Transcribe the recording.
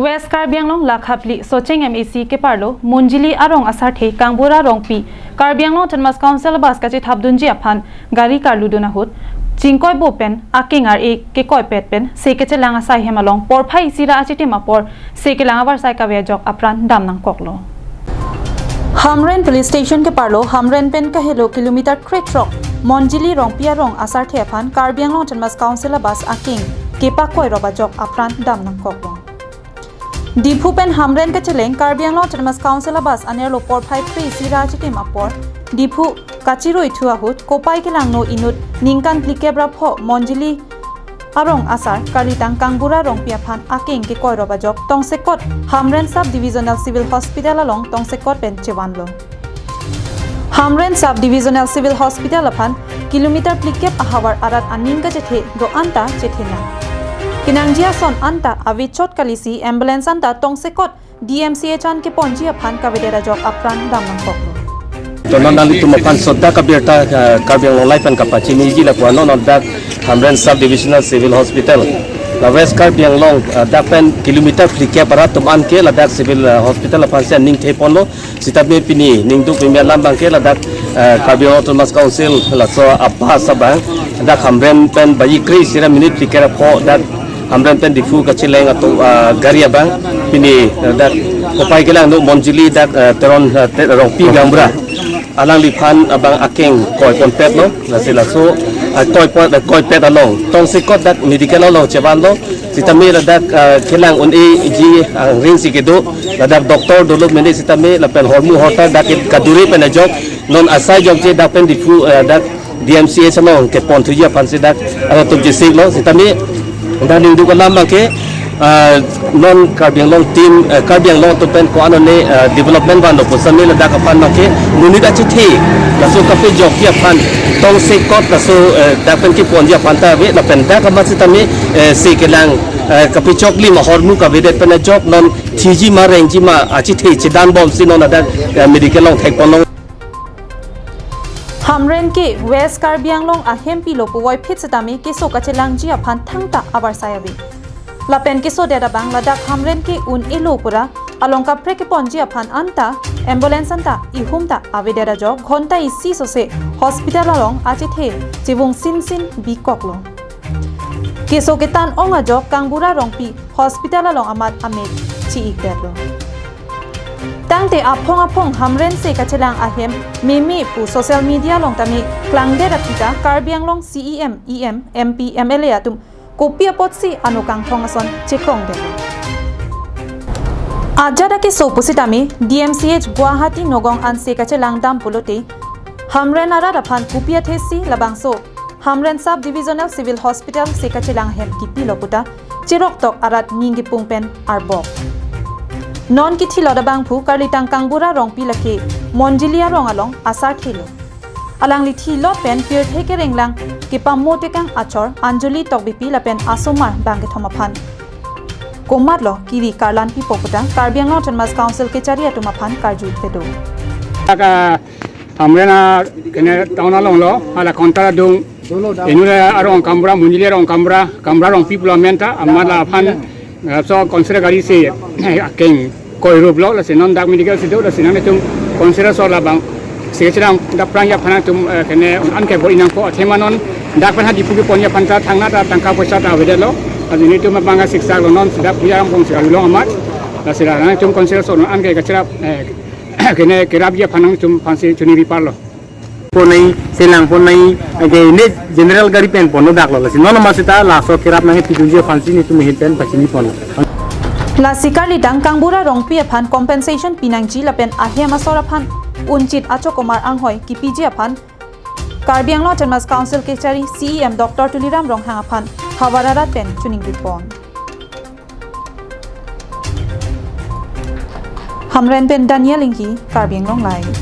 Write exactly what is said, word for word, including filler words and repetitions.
West Karbi Anglong Lakha phli Socheng M A C keparlo Monjili arong asarthe Kangbura Rongpi Karbi Anglong Autonomous Council bus kachethapdunji aphan gari karludun ahut chingkoibo pen akeng ar-e kekoipet pen se kachelang asai hem along porphai isi ra achitim apor se kelang avarsai kave ajok apran dam nangkoklo. Hamren Police Station keparlo Hamren pen kahelo kilometer krethrok Monjili Rongpi arong asarthe aphan Karbi Anglong Autonomous Council abus akeng kepakoirop ajok apran dam nangkoklo. Diphu pen Hamren kacheleng Karbi Anglong Autonomous Council abus anerlo porphai phli isi ra achitim apor Diphu kachiruithu ahut kopai kelangno inut ningkan phlikep ra pho Monjili arong asar karlitang Kangbura Rongpi aphan akeng kekoirop ajok tongsekot Hamren Sub Divisional Civil Hospital along tongsekot pen chevanlo. Hamren Sub Divisional Civil Hospital aphan kilometer phlikep ahavar arat aning kachethe do-an ta chethenang. Kenangji ason anta avechot kalisi ambulance anta tongsekot D M C H an keponji aphan kavedet ajok apran dam nangkoklo. To non nanglitum aphan sodda kabirta, eh, Karbi Anglong Live pen kapachiniji lapu-an non dak Hamren Sub Divisional Civil Hospital. La West Karbi Anglong, eh, dak pen kilometer phlikep arat atum an ke ladak civil, eh, hospital aphan si aning theponlo. Sitame pini ningduk pimi alam abang ke ladak, eh, Karbi Anglong Autonomous Council laso abus abang dak Hamren pen baji kre isi ra minute phlikep ra pho dak Hamren pen Diphu kacheleng atum, ah, gari abang pini, ah, dak kopai kelangno Monjili dak, ah, Teron, ah, Te-, Rongpi Kangbura alangliphan abang akeng koiponpetlo, lasi laso, ah, koipon, ah, koipet along tongsekot dak medical along chevanlo, sitame ladak, ah, kelang un-eji angring si kedo, ladak doctor dolo mene sitame lapen hormu hortar dak kaduri pen ajok non asai jokje dak pen Diphu, ah, dak D M C H along keponthuji aphan si dak atum chesiklo, sitame dak ningduk alam abang ke, ah, non Karbi Anglong team, ah, Karbi Anglong atum pen ko-an one, ah, development vanlo pu sitame ladak aphan abang ke monit achethe laso kapejokji aphan tongsekot laso, ah, dak pen keponji aphan ta ave lapen dak amat sitame, eh, se kelang, eh, kapechoklim ahormu kavedet pen ajok non thiji ma rengji ma achethe chedanbom si non ladak, eh, medical along thekponlong. Hamren ke West Karbi Anglong ahempilo puvoiphit sitame keso kachelangji aphan thangta avarsai ave. Lapen kesodet abang ladak Hamren ke un-elo pura along kaprek keponji aphan anta ambulance anta ihum ta avedet ajok ghonta isi sose hospital along achethe chevung sinsin bikoklo. Keso ketan ong ajok Kangbura Rongpi hospital along amat amek chi-ikdetlo. Tangte aphong aphong Hamren se kachelang ahem meme pu social media along tame klangdet aphi ta Karbi Anglong C E M, E M, M P, M L A atum kopi apotsi ano kangthong ason chekrongdetlo. Ajat akeso pusitame D M C H Guwahati Nagaon an se kachelang dam pulote Hamren arat aphan kopi athesi labangso Hamren Sub Divisional Civil Hospital se kachelang ahem kipilo puta cheroktok arat ning kipung pen arbok. Non kithilot abangphu karlitang Kangbura Rongpi lake Monjili arong along asarthelo. Alangli thilot pen pirthe kerenglang kepamo tekang achor Anjali Tokbipi lapen asomar bangkethom aphan komatlo kiri karlan pipo puta Karbi Anglong Autonomous Council kechari atum aphan karju pedo. Dak Hamren a kene town alonglo, hala counter adung. Inut arong Kangbura, Monjili arong Kangbura, Kangbura Rongpi pulo amen ta, amat laphan, eh, so council gari si, eh, akeng koiruplo, lasi non dak medical si do, lasi nangtum council so labang, si kachelangdapprangji aphan nangtum, eh, kene un-an kebor-i nangpo, athema non dak pen ha Diphu keponji aphan ta thangnat ta tangka poisa ta avedetlo, lasi nelitum abang siksak lo non, dak puya ampong si along amat, lasi la nangtum council so un-an ke kachelap, eh, kene kerapji aphan nangtum aphansi choningri parlo. Ponnai, selang ponnai, ke ne general gari pen ponno daklo, lasi non amat seta laso kerap nangpidunji aphansi nelitum ahin pen pachini ponlo. Lasi karlitang Kangbura Rongpi aphan compensation pinangji lapen ahem asor aphan unchit achokomar anghoi kipiji aphan Karbi Anglong Autonomous Council kechari C E M Doctor Tuliram Ronghang aphan havar arat pen choningri pon. Hamren pen Daniel Inghi, Karbi Anglong Live.